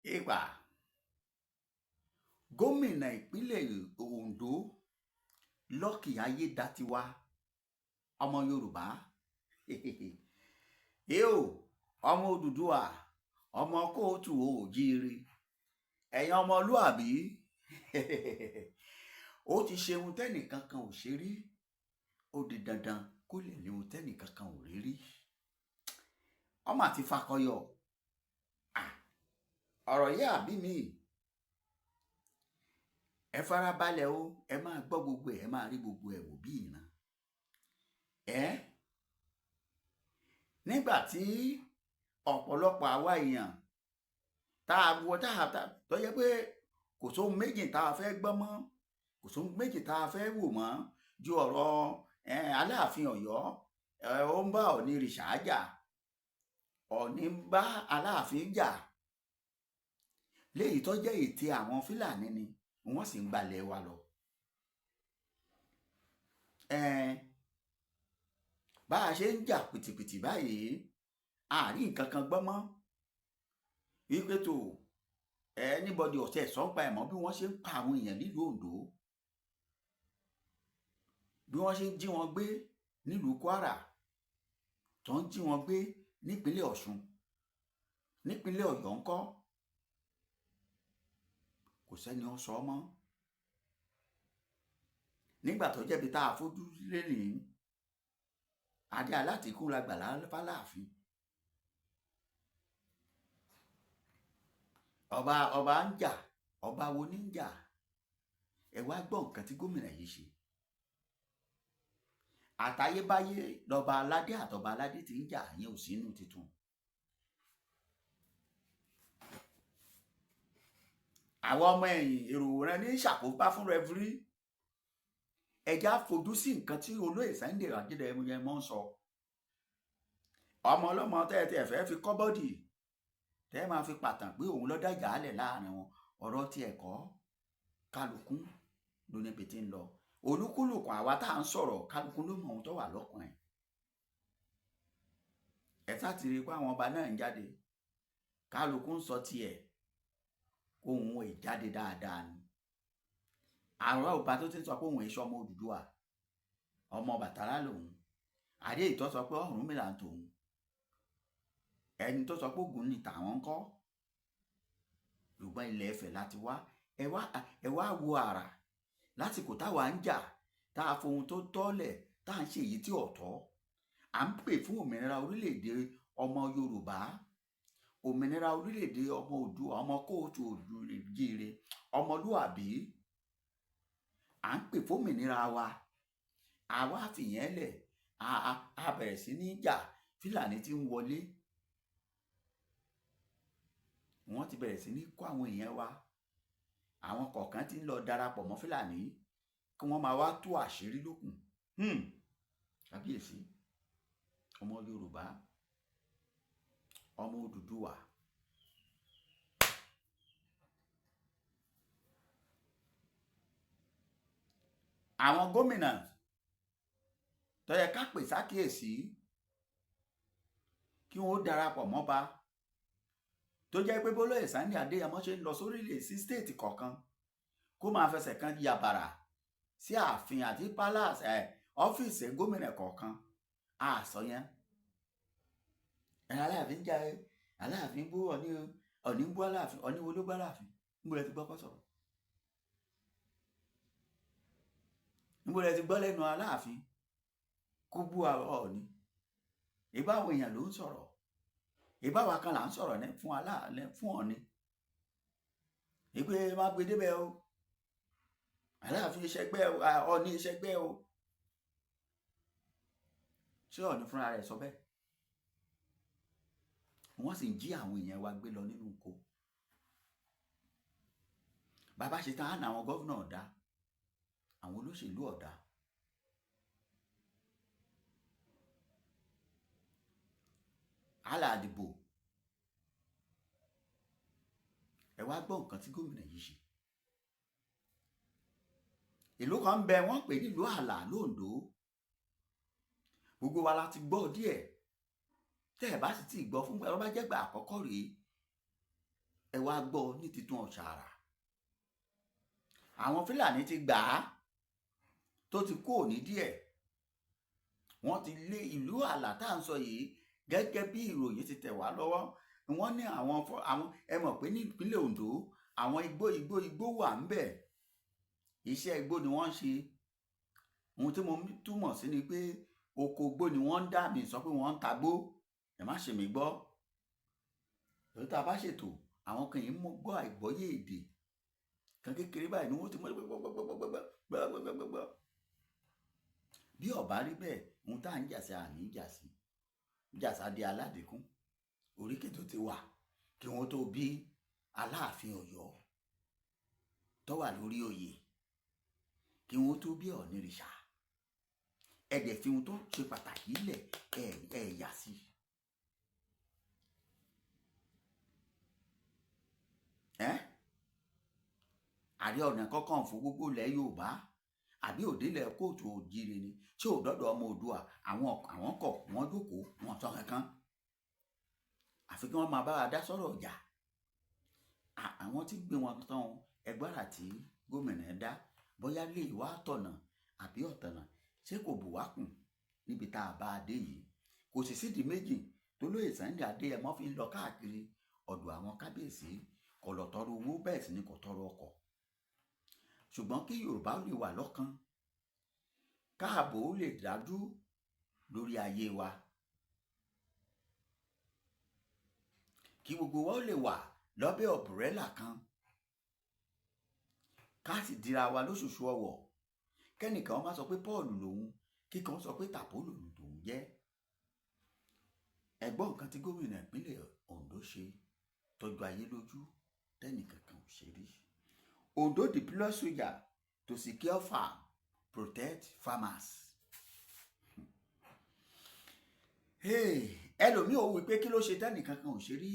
Ìpà gómìnà ìpínlẹ̀ Ondo, Lucky Ayédatiwa, ọmọ Yorùbá, yóò ọmọ Odùduwà, ọmọ kóòtù òjíire, ẹ̀yin ọmọlúàbí, ó ti ṣe ohun tẹ́nìkan kan ò ṣe rí. Ó di dandan kó lè ní ohun tẹ́nìkan kan ò rí rí. Ọmọ àti fakọyọ ọ̀rọ̀ yìí àbí mi. Ẹ farabalẹ̀ o, ẹ máa gbọ́ gbogbo ẹ̀, ẹ máa rí gbogbo ẹ̀ wò bí ìran. Ẹ nígbà tí ọ̀pọ̀lọpọ̀ àwa èèyàn tá a wọ tá a tó yẹ pé kò sóhun méjì tá a fẹ́ gbọ́ mọ́, kò sóhun méjì tá a fẹ́ wò mọ́ ju ọ̀rọ̀ Aláàfin Ọ̀yọ́, ó ń bá Ọọ̀ni rìṣà jà, Ọọ̀ni ń bá Aláàfin jà, léyìí tó jẹ́ ète àwọn Fúlàní ni wọ́n sì ń gbalẹ̀ wa lọ. Bá a ṣe ń jà pìtìpìtì báyìí, àárín nǹkan kan gbọ́ mọ́ wípé tó anybody ọ̀tẹ̀ sọ́npa ẹ̀ mọ́ bí wọ́n ṣe ń pa àwọn èèyàn nílùú Ondo, bí wọ́n ṣe ń jí wọn gbé nílùú Kwara, tó ń jí wọn gbé nípínlẹ̀ Ọ̀ṣun, nípínlẹ̀ Ọ̀yọ́ ńkọ́, kò sẹ́ni ó sọ mọ́. Nígbà tó jẹ́bi tá a fojú lé ní adé alátìkú la gbà fáláàfin. Ọba ń jà, ọba wo ní ń jà? Ẹ wá gbọ́ nǹkan tí gómìnà yìí ṣe. Àtayébáyé lọba aládé àtọba aládé ti ń jà, yẹn ò sínú tuntun. Àwọn ọmọ ẹ̀yìn èrò rẹ ní ṣàkóbá fún rẹfúrí. Ẹja fojú sí nǹkan tí olóyè Sunday Adéyẹmọ ń sọ. Ọmọ ọlọ́mọ tẹ́ ẹ tẹ́ ẹ fẹ́ fi kọ́bọ́dì tẹ́ ẹ máa fi pàtàn pé òun ló dájà álẹ̀ láàrin wọn, ọ̀rọ̀ tí ẹ̀kọ́ kálukú ló níbi tí ń lọ. Olúkúlùkù àwa tá à ń sọ̀rọ̀, kálukú ló mọ ohun tó wà lọ́kàn ẹ̀. Ẹ sá ti rí i pé àwọn ọba náà ń jáde, kálukú ń sọ tiẹ̀, kóun ò jáde dáadáa ni. Àwọn ọba tó ti ń sọ pé òun èso ọmọ Odùduwà, ọmọ Bàtálá lòun. Àdé ìtọ́ sọ pé Ọ̀rúnmìlà ń tòun. Ẹni tó sọ pé Ògún ni tàwọn ń kọ́. Ṣùgbọ́n ilẹ̀ Ifẹ̀ láti wá. Ẹ wá wo àrà lásìkò táwa ń jà, tá a fohun tó tọ́lẹ̀, tá à ń ṣe èyí tí ò tọ́. À ń pè fún òmìnira orílẹ̀-èdè ọmọ Yorùbá, òmìnira orílẹ̀-èdè ọmọ Oòduà, ọmọ kóòtù òjíire, ọmọlúàbí. À ń pè fún òmìnira wa. Àwa fìyẹn lẹ̀, a bẹ̀rẹ̀ sí ní jà. Fúlàní tí ń wọlé, wọ́n ti bẹ̀rẹ̀ sí ní kó àwọn èèyàn wa. Àwọn kọ̀ọ̀kan tí ń lọ darapọ̀ mọ́ Fúlàní kí wọ́n máa wá tú àṣírí lókun. Kábíyèsí, ọmọ Yorùbá, ọmọ Odùduwà. Àwọn gómìnà tó yẹ ká pè sákìyèsí kí wọ́n ó darapọ̀ mọ́ba, tó jẹ́ pé bólóyè Sunday Adéyẹmọ ṣe ń lọ sórílẹ̀ sí stéètì kọ̀ọ̀kan kó máa fẹsẹ̀ kan yàbàrà sí ààfin àti palace ẹ̀ ọ́fíìsì gómìnà kọ̀ọ̀kan. Àṣọ yẹn ẹ̀ Aláàfin jà ẹ́, Aláàfin bú Ọ̀ní, Ọ̀ní ń bú Aláàfin, Ọ̀ní wo ló bú Aláàfin? Níbo lẹ ti gbọ́ kó sọ̀rọ̀? Níbo lẹ ti gbọ́ lẹ́nu Aláàfin kó bú Ọ̀ní? Ìbá àwọn èèyàn ló ń sọ̀rọ̀, ìbá wa kan là ń sọ̀rọ̀ ní fún Aláàfin, fún Ọ̀ní ìpè má gbé débẹ̀ o, Aláàfin ìṣẹ́gbẹ́ o, Ọ̀ní ìṣẹ́gbẹ́ o. Ṣé Ọ̀ní fúnra rẹ̀ sọ bẹ́ẹ̀? Wọ́n sì ń jí àwọn èèyàn wa gbé lọ nínú oko. Bàbá ṣe tán á na àwọn gọ́vnà ọ̀dà, àwọn olóṣèlú ọ̀dà. Àlà àdìbò. Ẹ wá gbọ́ nǹkan tí gómìnà yìí ṣe. Ìlú kan ń bẹ wọ́n pè nílùú Àlà l'Óǹdó. Gbogbo wa la ti gbọ́ díẹ̀. Tẹ́ ẹ bá sì ti gbọ́ fún ẹ bá jẹ́ gbà àkọ́kọ́ rèé, ẹ Ẹ wá gbọ́ ní titun ọ̀ṣàrà, àwọn Fúlàní ti gbà á tó ti kú òní díẹ̀. Wọ́n ti lé ìlú Àlà tá à ń sọ yìí. Gẹ́gẹ́ bí ìròyìn ti tẹ̀ wá lọ́wọ́, wọ́n ní àwọn, ẹ mọ̀ pé ní ìpínlẹ̀ Ondo, àwọn igbó igbó igbó wà ń bẹ̀. Iṣẹ́ igbó ni wọ́n ń ṣe. Ohun tí mo túmọ̀ sí ni pé oko igbó ni wọ́n ń dá. Mi sọ pé wọ́n ń tagbó, ẹ má ṣe mí gbọ́. Lórí tá a bá ṣètò, àwọn kan yìí mú gbọ́ àìgbọ́yé èdè kan kékeré báyìí ni wọ́n ti mọ̀ gbọ́gbọ́gbọ́gbọ́gbọ́gbọ́gbọ́gbọ́. Bí ó bá rí bẹ́ẹ̀, ohun tá à ń jà sí, àní jà sí jàsá di aládìkún. Oríkì tó ti wà kí wọ́n tó bí Aláàfin Ọ̀yọ́ tó wà lórí oyè, kí wọ́n tó bí Ọ̀nìrìṣà, ẹ̀dẹ̀ fi ohun tó ṣe pàtàkì lẹ̀ ẹ̀ ẹ̀ yà sí. Ẹ́ Ààrẹ Ọ̀nà Kakanfò gbogbo ilẹ̀ Yorùbá, àbí òdílẹ̀ kóòtù òjìrè ni tí ò dọ́dọ̀ ọmọ Oòduà. Àwọn kọ̀ wọ́n jókòó, wọ́n sọ kankan, àfi kí wọ́n máa bá wa dá sọ̀rọ̀ ọjà. Àwọn tí gbé wọn tán, ẹgbàrá tí gómìnà dá, bóyá lè wá tọ̀nà àbí ọ̀tọ̀nà, ṣé kò bù wá kùn níbi tá a bá a dé yìí? Kò sì sídìí méjì tó lóye Sunday Adéyẹmọ fi ń lọ káàkiri ọ̀dọ̀ àwọn kábíyèsí. Kò lọ tọrọ owó, bẹ́ẹ̀ sì ni kò tọrọ ọkọ̀, ṣùgbọ́n kí Yorùbá lè wà lọ́kan, káàbò ó lè dájú lórí ayé wa, kí gbogbo wa ó lè wà lábẹ́ umbrella kan, ká sì dira wa lóṣooṣù ọwọ̀, kẹ́nìkan má sọ pé Paul lòun, kíkan sọ pé tàpólò lòun jẹ́. Ẹ̀gbọ́n, nǹkan tí gómìnà ìpínlẹ̀ Ondo ṣe tọ́jú ayé lójú tẹ́nìkankan ò ṣe rí. Ondo deploy soldier to secure farm, protect farmers. Ẹlòmíì ò wí pé kí ló ṣe tẹ́nìkankan ò ṣe rí,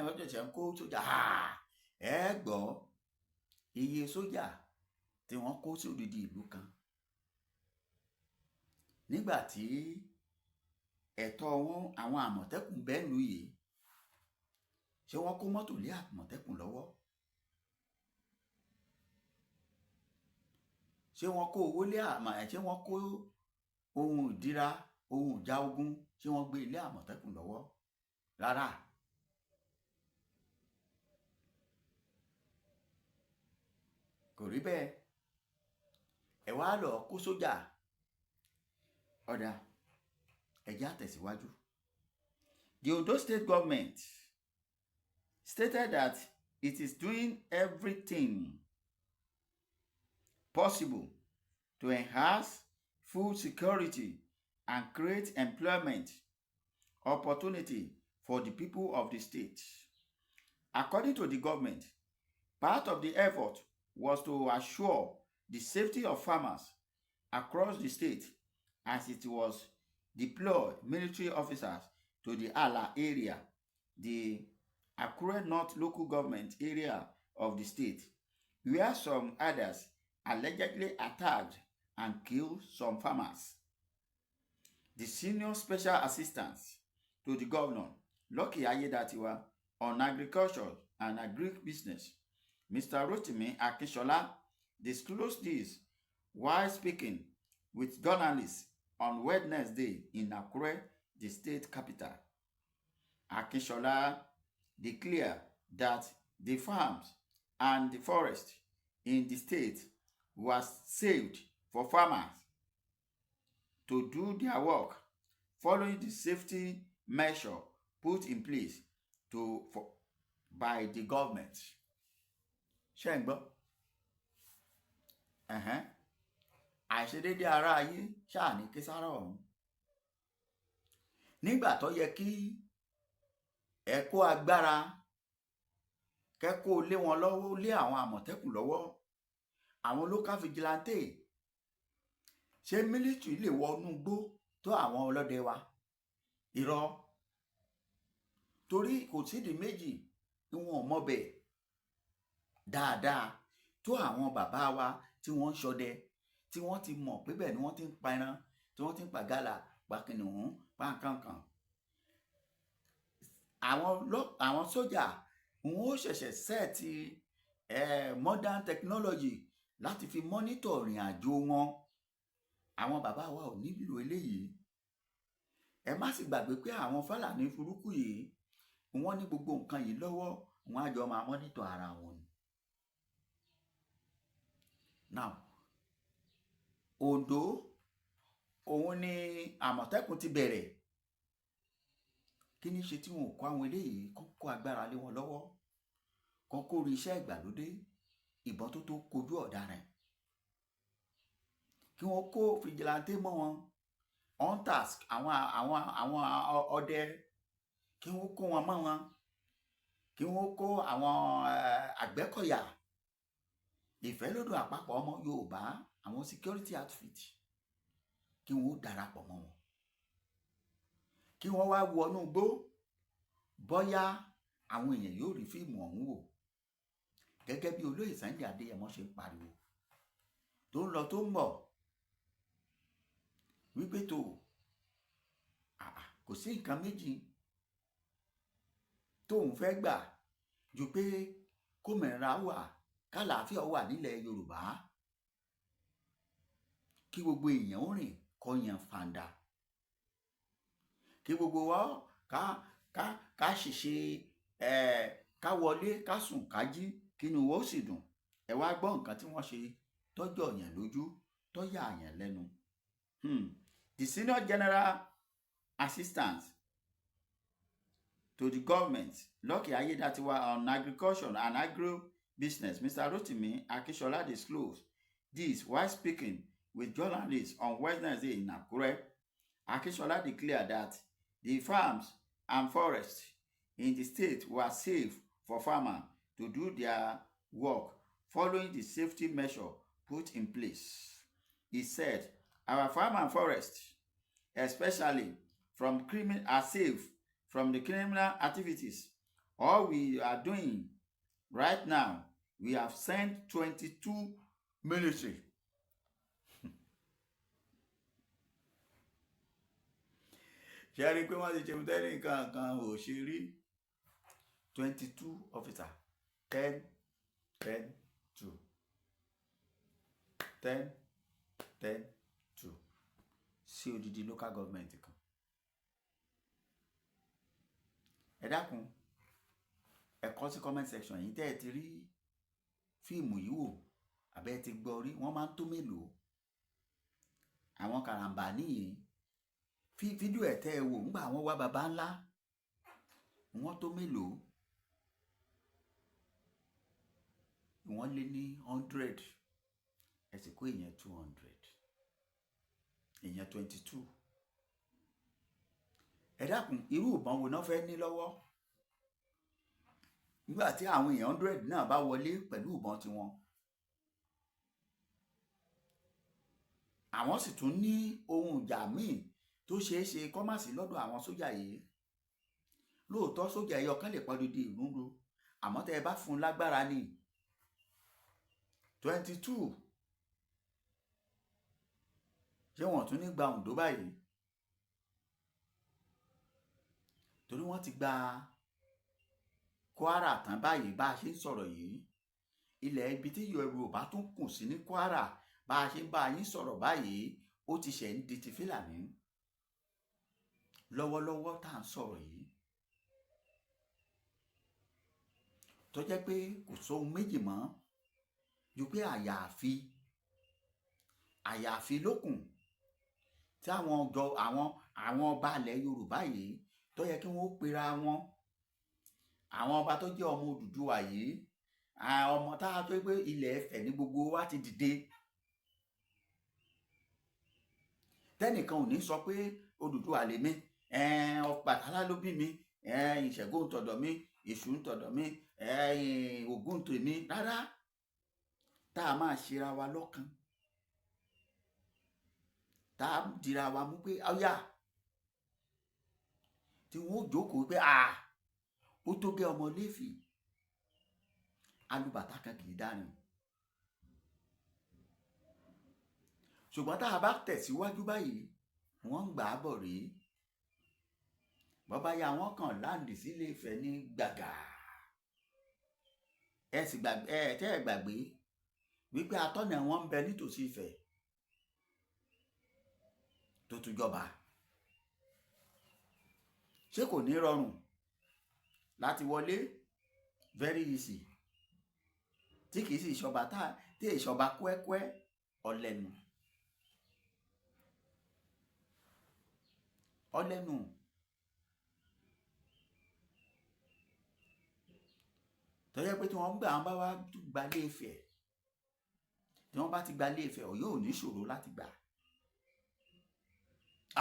ọjọ́ ìṣẹ́ ń kó sójà. Ẹ gbọ́ iye sójà tí wọ́n kó sí odidi ìlú kan nígbà tí ẹ̀tọ́ wọn, àwọn Àmọ̀tẹ́kùn bẹ́ẹ̀ lù yìí. Ṣé wọ́n kó mọ́tò lé Àmọ̀tẹ́kùn lọ́wọ́? Ṣé wọ́n kó owó lé àmọ̀ ẹ̀? Ṣé wọ́n kó ohun ìdíra, ohun ìjà ogun, ṣé wọ́n gbé ilé Àmọ̀tẹ́kùn lọ́wọ́? Rárá. Kò rí bẹ́ẹ̀. Ẹ wá lọ kó sójà. Ọ̀dà, ẹ jẹ́ á tẹ̀síwájú. The Ondo State government stated that it is doing everything possible to enhance food security and create employment opportunity for the people of the state. According to the government, part of the effort was to assure the safety of farmers across the state as it was deployed military officers to the Ala area, the Akure North local government area of the state, where some others allegedly attacked and killed some farmers. The senior special assistant to the governor, Lucky Aiyedatiwa, on agriculture and agric-business, Mr. Rotimi Akinshola, disclosed this while speaking with journalists on Wednesday in Akure, the state capital. Akinshola declared that the farms and the forest in the state was saved for farmers to do their work following the safety measure put in place by the government. Ṣé ń gbọ́? Ẹ̀hẹ́n. Àìṣedéédé ara ayé ṣáà ní ké sára ọ̀run. Nígbà tó yẹ kí ẹ kó agbára, kẹ́ kó lé wọn lọ́wọ́, lé àwọn Àmọ̀tẹ́kùn lọ́wọ́, àwọn local vigilante, ṣé military lè wọnú igbó tó àwọn ọlọ́dẹ wa? Irọ́, torí kò sídìí méjì tí wọn ò mọbẹ̀ dáadáa tó àwọn bàbá wa tí wọ́n ń ṣọdẹ, tí wọ́n ti mọ̀ pé bẹ́ẹ̀ ni wọ́n ti ń pa ẹran, tí wọ́n ti ń pa gálà, pa kìnìún, pa nǹkankan. Àwọn sójà Wọn ó ṣẹ̀ṣẹ̀ set modern technology láti fi monitor ìrìn àjò wọn. Àwọn bàbá wa ò nílò eléyìí. Ẹ má sì gbàgbé pé àwọn Fúlàní burúkú yìí, wọ́n ní gbogbo nǹkan yìí lọ́wọ́. Wọ́n á jọ máa monitor ara wọn ni. Now, Ondo, òun ni Àmọ̀tẹ́kùn ti bẹ̀rẹ̀. Kí ní ṣe tí wọn ò kó àwọn eléyìí, kó kó agbára lé wọn lọ́wọ́, kó kó irinṣẹ́ ìgbàlódé, ìbọn tó tó kojú ọ̀daràn, kí wọ́n kó vigilante mọ́ wọn, hunters, àwọn ọdẹ, kí wọ́n kó wọn mọ́ wọn, kí wọ́n kó àwọn Àgbẹ̀kọ̀yà, Ìfẹ́lódùn àpapọ̀ ọmọ Yorùbá, àwọn security outfit, kí wọ́n darapọ̀ mọ́ wọn, kí wọ́n wá wọnú igbó? Bọ́yá àwọn èèyàn yóò rí fíìmù ọ̀hún wò gẹ́gẹ́ bí olóyè Sunday Adéyẹmọ ṣe ń pariwo, tó ń lọ tó ń bọ̀, wípé tó kò sí nǹkan méjì tóun fẹ́ gbà ju pé kómìnira wà, kálàáfíà wà nílẹ̀ Yorùbá, kí gbogbo èèyàn ó rìn kó yan fanda, kí gbogbo wa ká ṣìṣe ẹ, ká wọlé, ká sùn, ká jí, kínú wa ó sì dùn. Ẹ wá gbọ́ nǹkan tí wọ́n ṣe tọ́jọ́ yẹn lójú, tó yà yẹn lẹ́nu. The senior general assistant to the government, Lucky Aiyedatiwa, on agriculture and agro business, Mr. Rotimi Akinshola, disclosed this while speaking with journalists on Wednesday in Akure. Akinshola declared that the farms and forests in the state were safe for farmers to do their work following the safety measure put in place. He said, "Our farm and forest, especially from criminal, are safe from the criminal activities. All we are doing right now, we have sent 22 military." Ṣe rí i pé wọ́n ti ṣe tẹ́lẹ̀ nǹkan kan ò ṣe rí? 22 officer, 10, 10, 2, 10, 10, 2 sí odidi local government kan. Ẹ dákun, ẹ kọ sí comment section yìí tẹ́ ẹ ti rí fíìmù yìí wò àbẹ́ ẹ ti gbọ́ rí. Wọ́n máa ń tó mélòó àwọn karambà níyì? Fídíò ẹ̀ tẹ́ ẹ wò ńgbà wọ́n wá baba ńlá, wọ́n tó mélòó? Wọ́n lé ní 100. Ẹ sì kó èèyàn 200, èèyàn 22. Ẹ dákun, irú ìbọn wo náà fẹ́ ní lọ́wọ́ nígbà tí àwọn èèyàn 100 náà bá wọlé pẹ̀lú ìbọn tiwọn? Àwọn sì tún ní ohun ìjà míì tó ṣeé ṣe kó má sí lọ́dọ̀ àwọn sójà yìí. Lóòótọ́, sójà ẹyọ kan lè pa odidi ìlú ru, àmọ́ tẹ́ ẹ bá fún un lágbára ní 22, ṣé wọ́n tún ní gba Oǹdó báyìí? Torí wọ́n ti gba Kwara tán báyìí bá a ṣe ń sọ̀rọ̀ yìí. Ilẹ̀ ibi tí Yorùbá tún kù sí ní Kwara bá a ṣe ń bá yín sọ̀rọ̀ báyìí, ó ti ṣẹ̀ ń di ti Fúlàní lọ́wọ́lọ́wọ́ tá à ń sọ̀rọ̀ yìí, tó jẹ́ pé kò sóhun méjì mọ́ ju pé àyàfi lókùn tí àwọn ọjọ́ àwọn ọba ilẹ̀ Yorùbá yìí tó yẹ kí wọ́n pera wọn, àwọn ọba tó jẹ́ ọmọ Odùduwà yìí, ọmọ tá a tó pé ilẹ̀ Ifẹ̀ ní gbogbo wa ti dìde, tẹ́nìkan ò ní sọ pé Odùduwà lèmi, Ọbàtálá ló bí mi, Ìṣẹ̀gùn ń tọ̀dọ̀ mi, Èṣù ń tọ̀dọ̀ mi, Ògún ń tèmi. Rárá, tá a máa ṣera wa lọ́kan, tá a dira wa mú pé ọ̀yà tí wọ́n ó jókòó pé ó tó gẹ́ ọmọ Léfì, alùbàtà kan kì í dárìn. Ṣùgbọ́n tá a bá tẹ̀síwájú báyìí, wọ́n ń gbà á bọ̀ rèé. Bọ́bá ya, wọ́n kàn láǹdì sílé Ifẹ̀ ní gbàgà. Ẹ sì gbàgbé, ẹ tẹ́ ẹ gbàgbé wípé atọ́nà wọn ń bẹ nítòsí Ifẹ̀ tó tún jọba. Ṣé kò ní rọrùn láti wọlé? Very easy, tí kìí sì ṣọba tá tí ìṣọba kúẹ́kúẹ́ ọlẹ́nu ọlẹ́nu. Tó jẹ́ pé tí wọ́n gbà, wọ́n bá wá gba Ilé Ifẹ̀, tí wọ́n bá ti gba Ilé Ifẹ̀, Ọ̀yọ́ ò ní ṣòro láti gbà.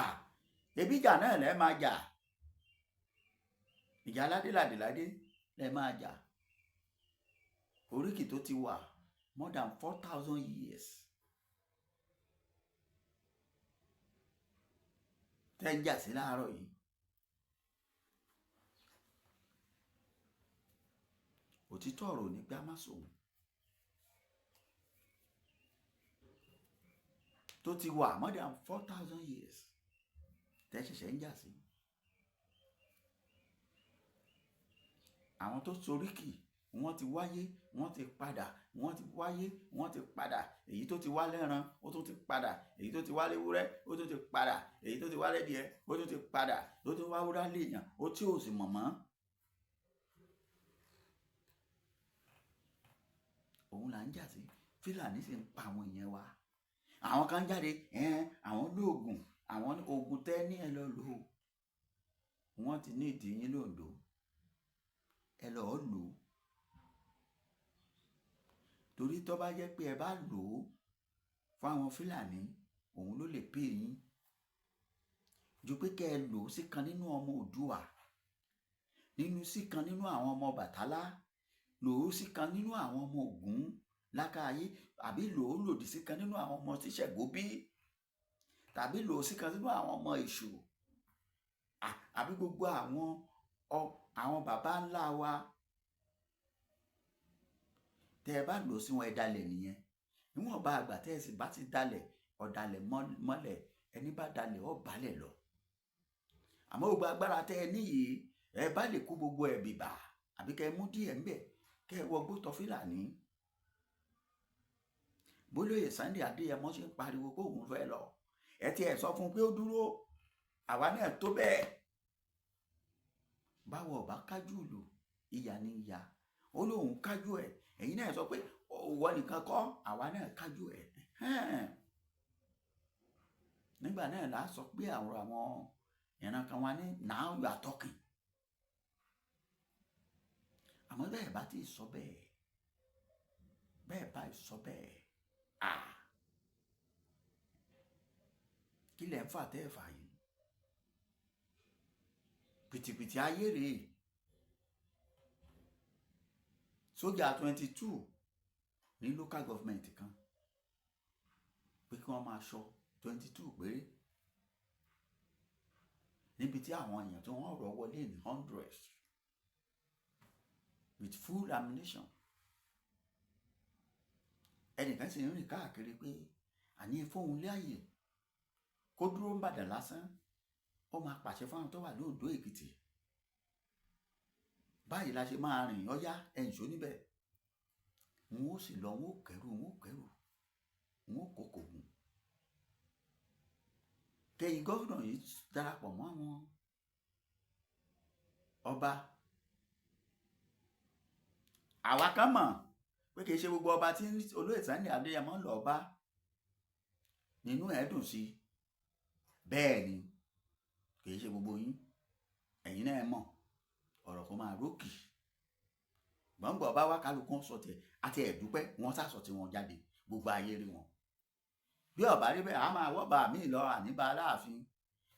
Ah, ebi ìjà náà lẹ́ máa jà, ìjà aládé làdìládé lẹ́ máa jà. Oríkì tó ti wà more than 4,000 years tẹ́ ń jà sí láàárọ̀ yìí. Òtítọ́ ọ̀rọ̀ ní gbá má sòun tó ti wà more than 4,000 years tẹ́ ṣẹ̀ṣẹ̀ ń jà sí. Àwọn tó soríkì, wọ́n ti wáyé, wọ́n ti padà, wọ́n ti wáyé, wọ́n ti padà. Èyí tó ti wá lẹ́ran, ó tún ti padà. Èyí tó ti wá léwúrẹ́, ó tún ti padà. Èyí tó ti wá lẹ́dìẹ, ó tún ti padà. Tó tún wá wúrà léèyàn, ó tí ò sì mọ̀ mọ́. Òun là ń jà sí. Fúlàní sì ń pa àwọn èèyàn wa. Àwọn kan jáde, àwọn lóògùn, àwọn oògùn tẹ́ ní ẹ lọ lò ó. Wọ́n ti ní ìdí yín lóńdó, ẹ lọ́ọ́ lò ó, torí tó bá jẹ́ pé ẹ bá lò ó fún àwọn Fúlàní, òun ló lè pè yín ju pé kẹ́ ẹ lò ó sí kan nínú ọmọ Oòduà, nínú sí kan nínú àwọn ọmọ Bàtálá, lò ó sí kan nínú àwọn ọmọ Ògún lákàáyé, àbí lò ó lòdì sí kan nínú àwọn ọmọ tí Ṣàngó bí, tàbí lò ó sí kan nínú àwọn ọmọ Èṣù, àbí gbogbo àwọn bàbá ńlá wa. Tẹ́ ẹ bá lò ó sí wọn, ẹ dalẹ̀ nìyẹn. Níwọ̀nba àgbà tẹ́ ẹ sì bá ti dalẹ̀, ọ̀dàlẹ̀ mọ́lẹ̀, ẹni bá dalẹ̀ ó balẹ̀ lọ. Àmọ́ gbogbo agbára tẹ́ ẹ níyìí, ẹ bá lè kó gbogbo ẹ̀ bìbà, àbí kẹ́ ẹ mú díẹ̀ ńbẹ̀, kẹ́ ẹ wọgbó tọ̀ Fúlàní. Bólóyè Sunday Adéyẹmọ ṣe ń pariwo pé òun fẹ́ lọ, ẹ ti ẹ̀ sọ fún un pé ó dúró, àwa náà tó bẹ́ẹ̀. Báwo ọba kájú ìlú, ìyà ni ìyà. Ó lóun kájú ẹ̀, ẹ̀yin náà sọ pé òwò nìkan kọ́, àwa náà kájú ẹ̀. Nígbà náà là á sọ pé àwọn ìran kan wá ní, "Now you are talking." Àmọ́ bẹ́ẹ̀ bá ti sọ bẹ́ẹ̀, bẹ́ẹ̀ bá sọ bẹ́ẹ̀, ah, kí lẹ̀ ń fà tẹ́ ẹ̀ fà yìí? Pìtìpìtì ayé rèé. Sójà 22 ní local government kan pé kí wọ́n máa ṣọ́, 22 péré, níbi tí àwọn èèyàn tí wọ́n rọ̀ wọlé ní hundreds with full ammunition. Ẹnìkan sì ń rìn káàkiri pé àní fóun láàyè kó dúró ń bàdàn lásán, ó máa pàṣẹ fáwọn tó wà lóńdó, Èkìtì, báyìí la ṣe máa rìn, ọyá ẹ̀ǹṣó níbẹ̀. Wọn ó sì lọ, wọn ó kẹrù, wọn ó kẹrù, wọn ó kókò gùn. Kẹyìn gómìnà yìí darapọ̀ mọ́ àwọn ọba. Àwa kan mọ̀ pé kì í ṣe gbogbo ọba tí olóyè Sunday Adéyẹmọ ń lọ bá nínú ẹ̀ dùn sí. Bẹ́ẹ̀ ni, kì í ṣe gbogbo yín. Ẹ̀yin náà mọ̀ ọ̀rọ̀ kan máa rókì gbọ̀ngbọ̀n bá wá, kálukú sọ tiẹ̀ àti ẹ̀dúpẹ́, wọ́n sàsọ tí wọ́n jáde, gbogbo ayé rí wọn. Bí ọ̀bá rí bẹ́ẹ̀, a máa wọ́ bá mi lọ àníbá Aláàfin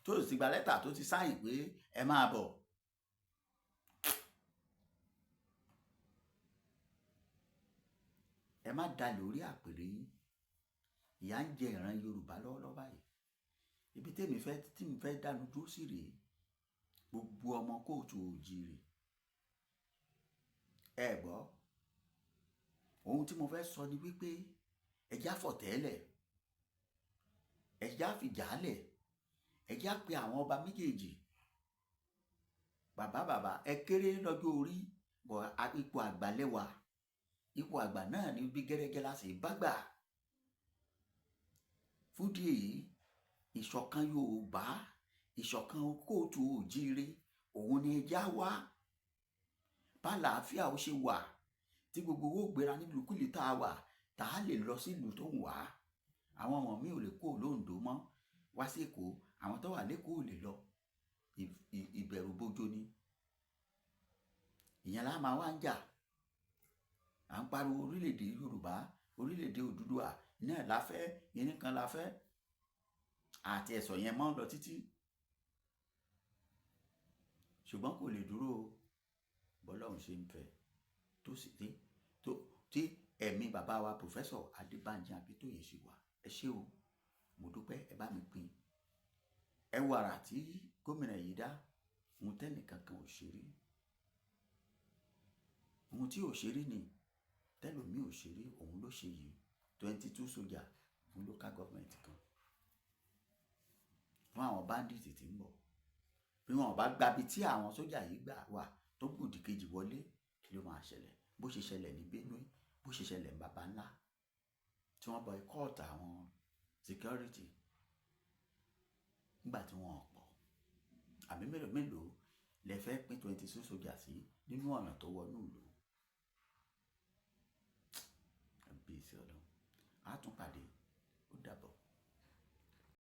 tó sì ti gba lẹ́tà tó ti sáyìn pé ẹ máa bọ̀. Ẹ má dalẹ̀ orí àpèrè yín. Ìyà ń jẹ ìran Yorùbá lọ́wọ́lọ́wọ́ báyìí. Ibi tèmi fẹ́ tí mo fẹ́ dánu dúró sí rèé. Gbogbo ọmọ kóòtù òjìrè, ẹ gbọ́ ohun tí mo fẹ́ sọ ni wípé ẹ já fọ̀tẹ́lẹ̀, ẹ já fìjálẹ̀, ẹ já pe àwọn ọba méjèèjì. Bàbá bàbá, ẹ kéré lọ́jọ́ orí bọ̀, ipò àgbàlẹ́wà. Ipò àgbà náà ní bí gẹ́rẹ́gẹ́ la sì bá gbà. Fúdìí èyí, ìṣọ̀kan Yorùbá, ìṣọ̀kan kóòtù òjíire, òun ni ẹja wá bálàáfíà ó ṣe wà, tí gbogbo owó gbéra nílùú kùlì tá a wà, tá a lè lọ sílùú tó ń wá. Àwọn ọmọ mi ò lè kó lóńdó mọ́ wá sí Èkó, àwọn tó wà lẹ́kọ̀ọ́ ò lè lọ. Ìbẹ̀rù bojo ni ìyẹn lá máa wá ń jà. À ń pariwo orílẹ̀-èdè Yorùbá, orílẹ̀-èdè Odùduwà náà la fẹ́, ìní kan la fẹ́, àti ẹ̀sọ̀ yẹn mọ́ lọ títí, ṣùgbọ́n kò lè dúró. Bọ́lọ́run ṣe ń fẹ́ tó sì dé tó tí ẹ̀mí bàbá wa, Professor Adébánjí Akíntóyè, ṣì wà. Ẹ ṣé o, mo dúpẹ́. Ẹ bá mi pín. Ẹ wo àrà tí gómìnà yìí dá, ohun tẹ́nìkankan ò ṣe rí, ohun tí ò ṣe rí ni tẹ́lòmíì ò ṣe rí, òun ló ṣe yìí. 22 sójà fún local government kan, fún àwọn bandits tí ń bọ̀. Bí wọn bá gbabi tí àwọn sójà yìí gbà wà tó gbòdì kejì wọlé, kí ló máa ṣẹlẹ̀? Bó ṣe ṣẹlẹ̀ ní Benue, bó ṣe ṣẹlẹ̀ ní baba ńlá tí wọ́n boycott àwọn security nígbà tí wọ́n pọ̀. Àbí mélòó mélòó lẹ fẹ́ pín 22 sójà sí nínú ọ̀nà tó wọnú ìlú? Àbí ìsì Ọlọ́run, á tún pàdé. Ó dàbọ̀.